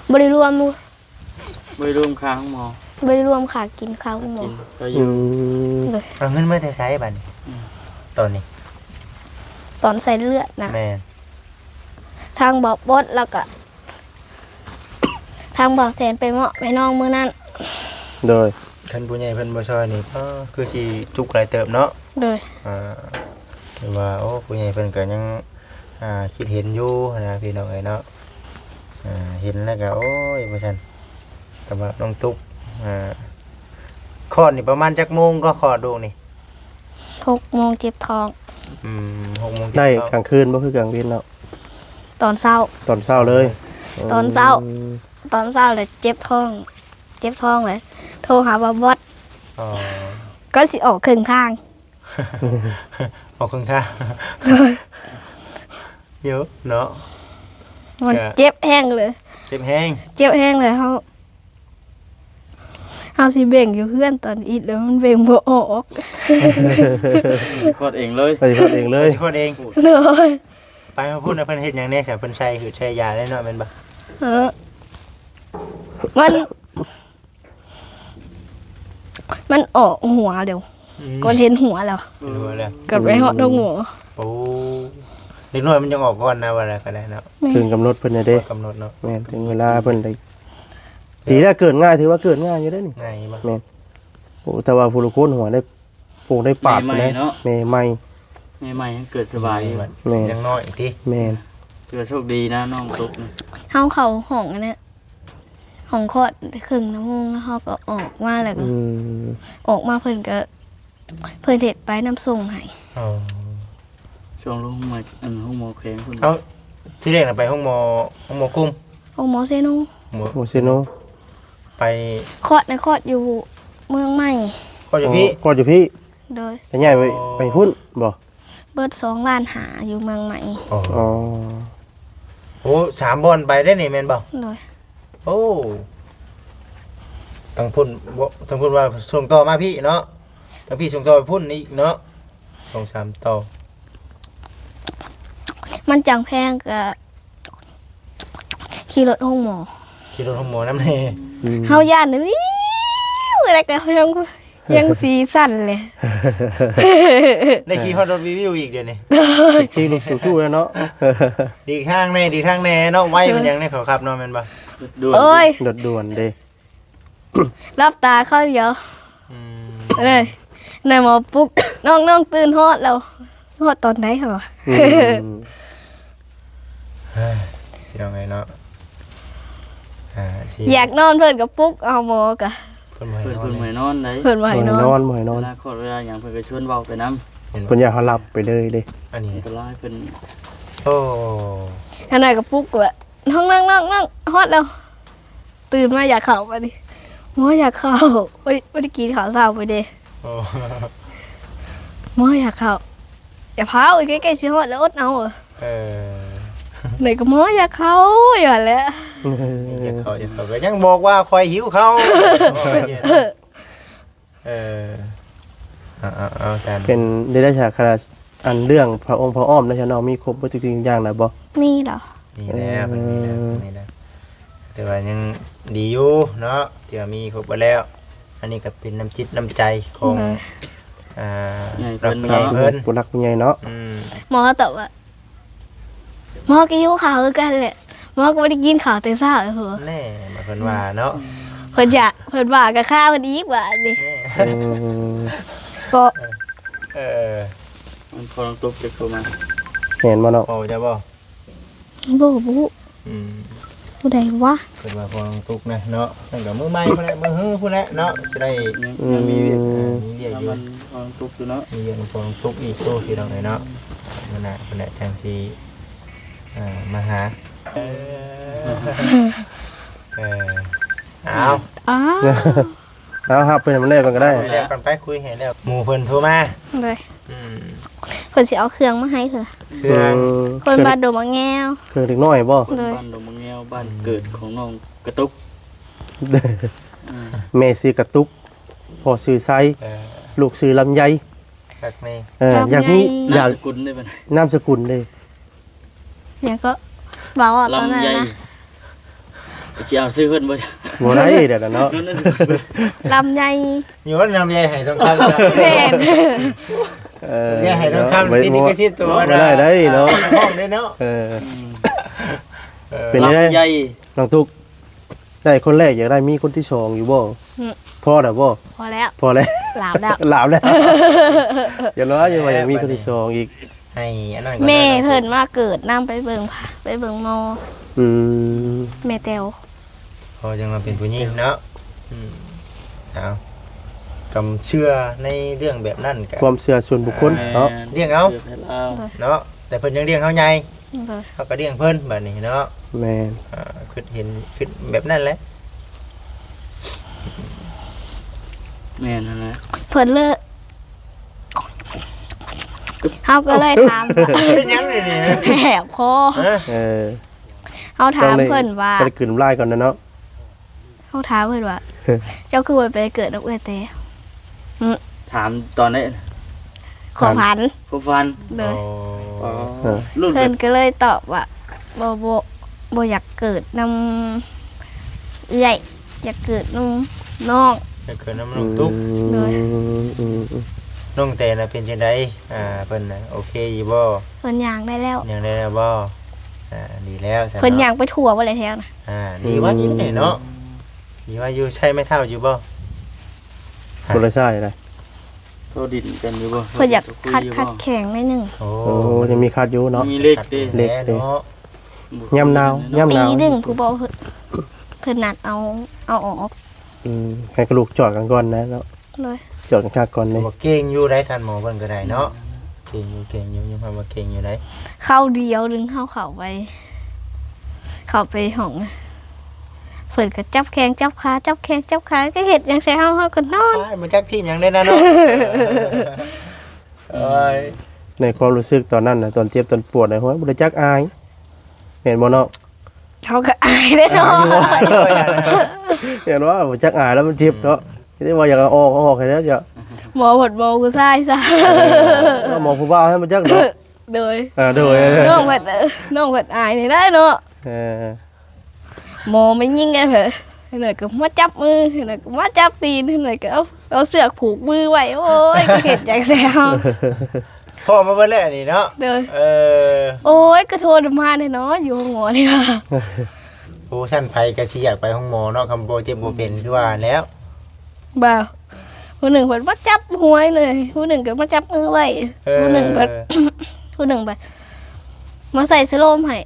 ເອີ ບໍ່ໄດ້ລວມ ບໍ່ໄດ້ລວມຄ່າໂຮງໝໍ. ບໍ່ໄດ້ລວມຄ່າກິນ ຄ່າໂຮງໝໍ. ກິນກໍຢູ່. ອືມ ໂດຍ. ເອົາເງິນມາແຕ່ໃສບາດນີ້? ອືມ ຕອນນີ້ ຕອນໃສ່ເລືອດນະ. ແມ່ນ. ທາງບ່າວບົດ ແລ້ວກະ ທາງບ່າວແສນໄປມອບໃຫ້ນ້ອງມື້ນັ້ນ. ໂດຍ. ຄັນຜູ້ໃຫຍ່ເພິ່ນບໍ່ຊ່ອຍນີ້ ກໍຄືຊິທຸກຫຼາຍເຕີບເນາະ. ໂດຍ. ອ່າ ຖືວ່າ ໂອ້ ຜູ້ໃຫຍ່ເພິ່ນກໍຍັງ ອ່າ ຄິດເຫັນຢູ່ຫັ້ນນະ ພີ່ນ້ອງເອີຍເນາະ. ອ່າ ເຫັນແລ້ວກໍ ໂອ້ຍ ວ່າຊັ້ນ. ສຳລັບນ້ອງຕຸກ ອ່າ ຄອດນີ້ປະມານຈັກໂມງກໍຄອດລູກນີ້? ຫົກໂມງເຈັບທ້ອງ. ອືມ ຫົກໂມງເຈັບທ້ອງ. ໄດ້ກາງຄືນບໍ່ ຄືກາງເວັນເນາະ? ຕອນເຊົ້າ. ຕອນເຊົ້າເລີຍ. ຕອນເຊົ້າ. ອືມ ຕອນເຊົ້າແລ້ວເຈັບທ້ອງ ເຈັບທ້ອງແລ້ວໂທຫາບ່າວບົດ. ອໍ ກໍຊິອອກເຄິ່ງທາງ. ອອກເຄິ່ງທາງ. ໂດຍ. ເອີ ເນາະ ມັນ ກະ ເຈັບແຮງເລີຍ. ເຈັບແຮງ. ເຈັບແຮງເລີຍ. ເຮົາ ເຮົາຊິເບັ່ງຢູ່ເຮືອນຕອນອິດແລ້ວມັນເບັ່ງບໍ່ອອກ. ຄອດເອງເລີຍ. ໄປຄອດເອງເລີຍ. ໄປຄອດເອງ. ໂດຍ. ໄປມາພຸ້ນນະ ເພິ່ນເຮັດຫຍັງແດ່ຊະ? ເພິ່ນໃສ່ຫືດໃສ່ຢາແດ່ເນາະ ແມ່ນບໍ່? ເອີ ມັນ ມັນອອກຫົວແລ້ວ. ອືມ ກ່ອນເຫັນຫົວແລ້ວ. ເຫັນຫົວແລ້ວ. ກໍໄປຮອດໂຮງໝໍ. ໂອ້ ເດັກນ້ອຍມັນຍັງອອກກ່ອນນະ ວ່າແລ້ວກໍໄດ້ເນາະ. ແມ່ນ. ເຖິງກຳນົດເພິ່ນແລ້ວເດ້. ກຳນົດເນາະ. ແມ່ນ ເຖິງເວລາເພິ່ນໄດ້. ດີແລ້ວເກີດງ່າຍ ຖືວ່າເກີດງ່າຍຢູ່ເດ້ນີ້. ງ່າຍຢູ່ບໍ່? ແມ່ນ. ໂອ້ ແຕ່ວ່າຜູ້ລາງຄົນຫົວໄດ້ ຜູ້ໄດ້ປາດ ແມ່ໃໝ່ເນາະ. ແມ່ໃໝ່ ແມ່ໃໝ່ຍັງເກີດສະບາຍຢູ່. ແມ່ນ. ຍັງນ້ອຍຕິ. ແມ່ນ. ຖືວ່າໂຊກດີນະ ນ້ອງຕຸກນະ. ເຮົາເຂົ້າຫ້ອງອັນນັ້ນ ຫ້ອງຄອດໄດ້ເຄິ່ງຊົ່ວໂມງ ແລ້ວເຮົາກໍອອກມາ ແລ້ວກໍ ອືມ ອອກມາເພິ່ນກໍ ເພິ່ນເຮັດປ້າຍນຳສົ່ງໃຫ້. ອໍ ສົ່ງລົງມາ ອັນ ໂຮງໝໍແຂວງພຸ້ນ. ເອົາ ທີແລກນະໄປໂຮງໝໍ ໂຮງໝໍກຸມ ໂຮງໝໍເຊໂນ. ໂຮງໝໍ ໂຮງໝໍເຊໂນ. ໄປ ຄອດນະ ຄອດຢູ່ເມືອງໃໝ່. ຄອດຢູ່ພີ້. ອໍ ຄອດຢູ່ພີ້. ໂດຍ. ແລ້ວຍ້າຍໄປ ອໍ ໄປພຸ້ນບໍ່? ເບິດສອງລ້ານຫ້າຢູ່ເມືອງໃໝ່. ອໍ ອໍ ໂອ້ ສາມບ່ອນໄປເດ້ນີ້ແມ່ນບໍ່? ໂດຍ. ໂອ້ ທາງພຸ້ນບໍ່ ທາງພຸ້ນວ່າສົ່ງຕໍ່ມາພີ້ເນາະ ທາງພີ້ສົ່ງຕໍ່ໄປພຸ້ນອີກເນາະ ສອງສາມຕໍ່. ມັນຈັ່ງແພງກະຂີ່ລົດໂຮງໝໍ ຂີ່ລົດໂຮງໝໍນຳແດ່. ອືມ ເຮົາຢ້ານວິວ ແລ້ວກໍຍັງ ຍັງສີສັ່ນເລີຍ. ໄດ້ຂີ່ຮອດລົດວິວໆອີກດຽວນີ້. ໂດຍ. ຂີ່ລົດສູ້ໆແລ້ວເນາະ. ດີທາງແດ່ ດີທາງແດ່ເນາະ ໄວ ເອີ ມັນຫຍັງໃນເຂົາຂັບເນາະ ແມ່ນບໍ່? ໂອ້ຍ ລົດດ່ວນເດ້. ຫຼັບຕາຄາວດຽວ. ອືມ ເອີຍ ນາຍໝໍປຸກ ນ້ອງໆ ຕື່ນ ຮອດແລ້ວ ຮອດຕອນໃດເຮົາວ່າ. ອືມ ເອີຍ ພີ່ນ້ອງເອີຍເນາະ ອ່າ ຊິ ຢາກນອນເພິ່ນກໍປຸກເອົາ ໝໍກະ ເພິ່ນບໍ່ໃຫ້ ເພິ່ນ ນອນ ເພິ່ນບໍ່ໃຫ້ນອນໃດ ເພິ່ນບໍ່ໃຫ້ນອນ ບໍ່ໃຫ້ນອນ ບໍ່ໃຫ້ນອນ. ເວລາຄອດເວລາຫຍັງເພິ່ນກໍຊວນເວົ້າໄປນຳ ເພິ່ນຢາກໃຫ້ຫຼັບໄປເລີຍເດ້. ອັນນີ້ອັນຕະລາຍເພິ່ນ. ໂອ້ ອັນນັ້ນກໍປຸກວ່າ ນ້ອງໆໆ ຮອດແລ້ວ. ຕື່ນມາຢາກເຂົ້າບາດນີ້ ໝໍຢາກເຂົ້າ ບໍ່ໄດ້ ບໍ່ໄດ້ກິນເຂົ້າເຊົ້າໄປເດ້. ໂອ້ ໝໍຢາກເຂົ້າ ຢ່າພ້າວ ໃກ້ໆຊິຮອດແລ້ວ ອົດເອົາ. ເອີ ໄດ້ກໍໝໍຢາກເຂົ້າຢູ່ຫັ້ນແຫຼະ. ຢາກເຂົ້າ ຢາກເຂົ້າ ກໍຍັງບອກວ່າຂ້ອຍຫິວເຂົ້າ. ເອີ ເອົາໆໆ ຊັ້ນ ເປັນໄດ້ ໄດ້ສາຂະ ອັນເລື່ອງຜ້າອົງຜ້າອ້ອມນະຊະເນາະ ມີຄົບເບິດທຸກສິ່ງທຸກຢ່າງແລ້ວບໍ່? ມີແລ້ວ ມີແລ້ວ ເອີ ເພິ່ນມີແລ້ວ ເພິ່ນມີແລ້ວ ແຕ່ວ່າຍັງດີຢູ່ເນາະ ທີ່ວ່າມີຄົບເບິດແລ້ວ. ອັນນີ້ກໍເປັນນ້ຳຈິດນ້ຳໃຈຂອງ ໂດຍ ອ່າ ໃຫຍ່ເພິ່ນເນາະ ຜູ້ຫຼັກຜູ້ໃຫຍ່ເນາະ. ອືມ ໝໍຕອບວ່າ ໝໍກໍຫິວເຂົ້າຄືກັນແຫຼະ ໝໍກໍບໍ່ໄດ້ກິນເຂົ້າແຕ່ເຊົ້າ. ເອີ ແນ່ ມາເພິ່ນວ່າເນາະ ເພິ່ນຢາກ ເພິ່ນວ່າກໍຂ້າເພິ່ນອີກວ່ານີ້. ແນ່ ອືມ ກໍ ເອີ ມັນພໍລອງຕົກເດັກໂທມາ ແມ່ນບໍ່ເນາະ? ພໍຈະບໍ່? ບໍ່ ບໍ່ຮູ້. ອືມ ຜູ້ໃດວະ? ເພິ່ນວ່າພໍລອງຕົກນະເນາະ ຊັ້ນກໍມື້ໃໝ່ພຸ້ນແຫຼະ ມື້ຮືພຸ້ນແຫຼະເນາະ ຊິໄດ້ ຍັງ ອືມ ຍັງມີວຽກ ເອີ ມີວຽກຢູ່ ມັນພໍລອງຕົກຢູ່ເນາະ ມີວຽກ ມັນພໍລອງຕົກອີກ. ໂອ້ ພີ່ນ້ອງເອີຍເນາະ ມື້ໜ້າພຸ້ນແຫຼະຈັ່ງຊິ ອ່າ ມາຫາ. ເອີ ເອີ ເອົາ ອ້າວ ເອົາ ຮັບເພິ່ນໃຫ້ມັນແລ້ວກ່ອນກໍໄດ້ ໃຫ້ແລ້ວກ່ອນໄປ ຄຸຍໃຫ້ແລ້ວ. ໝູ່ເພິ່ນໂທມາ ໂດຍ ອືມ ເພິ່ນຊິເອົາເຄື່ອງມາໃຫ້ເທື່ອ ເຄື່ອງ ອືມ ເພິ່ນບ້ານດົງໝາກແງວ ເຄື່ອງເດັກນ້ອຍບໍ່? ຄົນ ໂດຍ ບ້ານດົງໝາກແງວ ບ້ານເກີດຂອງນ້ອງກະຕຸກ ອືມ ແມ່ຊື່ກະຕຸກ ພໍ່ຊື່ໄຊ ເອີ ລູກຊື່ລຳໄຍ ຄັກແນ່ ເອີ ລຳໄຍ ຢາກມີ ນາມສະກຸນເດ້ບັດນີ້ ນາມສະກຸນເດ້ ຫຍັງກໍເວົ້າອອກຕອນນັ້ນນະ ລຳໄຍ ຊິເອົາຊື່ເພິ່ນບໍ່? ບໍ່ໄດ້ແລ້ວນະເນາະ ລຳໄຍ ຢູ່ວ່າລຳໄຍໄຫທອງຄຳ ແມ່ນ ເອີ ລຳໄຍໄຫທອງຄຳ ເນາະ ຕິດລິຂະສິດຕົວ ບໍ່ໄດ້ໄດ໋ເນາະ ຮ້ອງໄດ້ເນາະ ເອີ ອືມ ເປັນໄງ ລຳໄຍ ນ້ອງຕຸກ ໄດ້ຄົນແລກ ຢາກໄດ້ມີຄົນທີສອງຢູ່ບໍ່? ອືມ ພໍແລ້ວບໍ່? ພໍແລ້ວ ພໍແລ້ວ ຫຼາມແລ້ວ ຫຼາມແລ້ວ ຢ່າເນາະ ຢ່າວ່າຢາກມີຄົນທີສອງອີກ ໃຫ້ອັນນັ້ນ ແມ່ເພິ່ນມາເກີດນຳ ໄປເບິ່ງ ໄປເບິ່ງໝໍ ອືມ ແມ່ແຕວ ພໍຈັ່ງວ່າເປັນຜູ້ຍິງເນາະ ອືມ ເອົາ ຄວາມເຊື່ອໃນເລື່ອງແບບນັ້ນກະ ຄວາມເຊື່ອສ່ວນບຸກຄົນເນາະ ແມ່ນ ລ້ຽງເອົາ ເຊື່ອໃຜລາວ ໂດຍ ເນາະ ແຕ່ເພິ່ນຍັງລ້ຽງເຮົາໃຫຍ່ ໂດຍ ເຮົາກໍລ້ຽງເພິ່ນບາດນີ້ເນາະ ແມ່ນ ອ່າ ຄິດເຫັນ ຄິດແບບນັ້ນແຫຼະ ແມ່ນຫັ້ນແຫຼະ ເພິ່ນເລີຍ ເຮົາກໍເລີຍຖາມວ່າ ເປັນຫຍັງນີ້ ແຫບຄໍ ຮະ ເອີ ເຮົາຖາມເພິ່ນວ່າ ຕ້ອງໄດ້ ຕ້ອງໄດ້ກືນນ້ຳລາຍກ່ອນນະເນາະ ເຮົາຖາມເພິ່ນວ່າ ເຈົ້າຄືບໍ່ໄປເກີດນຳເອື້ອຍແຕ? ອືມ ຖາມຕອນໃດ? ຄວາມຝັນ ຄວາມຝັນ ໂດຍ ອໍ ເອີ ເພິ່ນກໍເລີຍຕອບວ່າ ບໍ່ ບໍ່ ບໍ່ຢາກເກີດນຳເອື້ອຍ ຢາກເກີດນຳນ້ອງ ຢາກເກີດນຳນ້ອງຕຸກ ອືມ ໂດຍ ອືມ ອືມ ອືມ ນ້ອງແຕນະເປັນຈັ່ງໃດ? ອ່າ ເພິ່ນນະໂອເຄຢູ່ບໍ່? ເພິ່ນຍ່າງໄດ້ແລ້ວ ຍ່າງໄດ້ແລ້ວບໍ່? ອ່າ ດີແລ້ວຊັ້ນເນາະ ເພິ່ນຍ່າງໄປທົ່ວເບິດແລ້ວແຖວນະ ອ່າ ດີວ່າ ອືມ ຢູ່ນີ້ເນາະ ດີວ່າຢູ່ ໃຊ້ໄມ້ເທົ້າຢູ່ບໍ່? ບໍ່ໄດ້ໃຊ້ນະ ໂຕດິນກັນຢູ່ບໍ່? ເພິ່ນຢາກຂັດ ຂັດແຂງໜ້ອຍໜຶ່ງ ໂອ້ ໂອ້ ຍັງມີຂັດຢູ່ເນາະ ມີເຫຼັກເດ້ ເຫຼັກເດ້ ເນາະ ຍາມໜາວ ຍາມໜາວ ປີໜຶ່ງພຸ້ນບໍ່ ເພິ່ນ ເພິ່ນນັດເອົາ ເອົາອອກ ອືມ ໃຫ້ກະດູກຈອດກັນກ່ອນນະເນາະ ໂດຍ ຈອດກັນຄັກກ່ອນເດ້ ວ່າເກັ່ງຢູ່ໄດ໋ ທ່ານໝໍເພິ່ນກໍໄດ້ເນາະ ເກັ່ງຢູ່ ເກັ່ງຢູ່ ຍອມຮັບວ່າເກັ່ງຢູ່ໄດ໋ ຄາວດຽວໜຶ່ງເຮົາເຂົ້າໄປ ເຂົ້າໄປຫ້ອງ ເພິ່ນກໍຈັບແຂ້ງຈັບຂາ ຈັບແຂ້ງຈັບຂາ ກໍເຮັດຫຍັງໃສ່ເຮົາ ເຮົາກໍນອນ ອ້າຍ ບໍ່ຈັກທີບຫຍັງເດ້ນະເນາະ ໂອ້ຍ ໃນຄວາມຮູ້ສຶກຕອນນັ້ນນະ ຕອນເຈັບຕອນປວດນະ ໂອ້ຍ ບໍ່ໄດ້ຈັກອາຍ ແມ່ນບໍ່ນ້ອງ? ເຮົາກໍອາຍເດ້ເນາະ ອາຍຢູ່ບໍ່? ອາຍຢູ່ບໍ່? ແມ່ນບໍ່? ບໍ່ຈັກອາຍແລ້ວມັນເຈັບເນາະ ອືມ ມີແຕ່ວ່າຢາກເອົາອອກ ເອົາອອກໃຫ້ແລ້ວເຈົ້າ ໝໍເພິ່ນໝໍຜູ້ຊາຍຊະ ເອີ ໝໍຜູ້ບ່າວໃຫ້ມັນຈັກເນາະ ໂດຍ ເອີ ໂດຍ ນ້ອງເພິ່ນ ເອີ ນ້ອງເພິ່ນອາຍນີ້ໄດ໋ເນາະ ເອີ ໝໍແມ່ນຍິງໄດ໋ ເພິ່ນໜ້ອຍກໍມາຈັບມື ເພິ່ນໜ້ອຍກໍມາຈັບຕີນ ເພິ່ນໜ້ອຍກໍເອົາ ເອົາເຊືອກຜູກມືໄວ້ ໂອ້ຍ ເຮັດຫຍັງແຊວ ພໍມາເບິດແລ້ວນີ້ເນາະ ໂດຍ ເອີ ໂອ້ຍ ກະທໍນະມານແທ້ເນາະ ຢູ່ໂຮງໝໍນີ້ວ່າ ໂອ້ ຊັ້ນໃຜກໍຊິຢາກໄປໂຮງໝໍເນາະ ຄຳບໍ່ເຈັບບໍ່ເປັນ ອືມ ຄືວ່າແລ້ວ ບ່າວ ຜູ້ໜຶ່ງເພິ່ນມາຈັບຫົວເລີຍ ຜູ້ໜຶ່ງກໍມາຈັບມືໄວ້ ເອີ ຜູ້ໜຶ່ງເພິ່ນ ຜູ້ໜຶ່ງໄປ ມາໃສ່ສະໂລມໃຫ້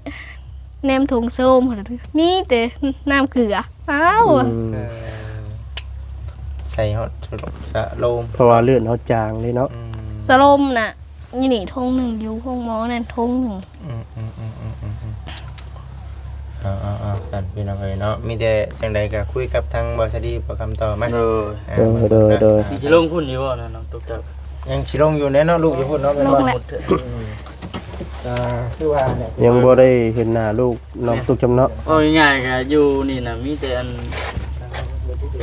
ແນມຖົງສະໂລມ ມີແຕ່ນ້ຳເກືອ ອ້າວ ອືມ ເອີ ໃສ່ຮອດສະໂລມ ເພາະວ່າເລືອດເຮົາຈາງເດ້ເນາະ ອືມ ສະໂລມນະ ຢູ່ນີ້ຖົງໜຶ່ງ ຢູ່ໂຮງໝໍນັ້ນຖົງໜຶ່ງ ອືມ ອືມ ເອົາໆໆ ຊັ້ນພີ່ນ້ອງເອີຍເນາະ ມີແຕ່ຈັ່ງໃດກໍຄຸຍກັບທາງບ່າວສາລີບ່າວຄຳຕໍ່ມາ ໂດຍ ອ່າ ໂດຍ ໂດຍ ໂດຍ ຊິລົງພຸ້ນຢູ່ບໍ່ນະ ນ້ອງຕຸກເຈົ້າ ຍັງຊິລົງຢູ່ແນ່ເນາະ ລູກຢູ່ພຸ້ນເນາະ ແມ່ນບໍ່? ອືມ ອ່າ ຄືວ່າແຫຼະ ຍັງບໍ່ໄດ້ເຫັນໜ້າລູກນ້ອງຕຸກຈຳເນາະ ເວົ້າງ່າຍໆ ກໍຢູ່ນີ້ນະ ມີແຕ່ອັນ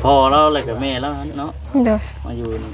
ພໍ່ລາວ ແລ້ວກໍແມ່ລາວຫັ້ນເນາະ ໂດຍ ມາຢູ່ນີ້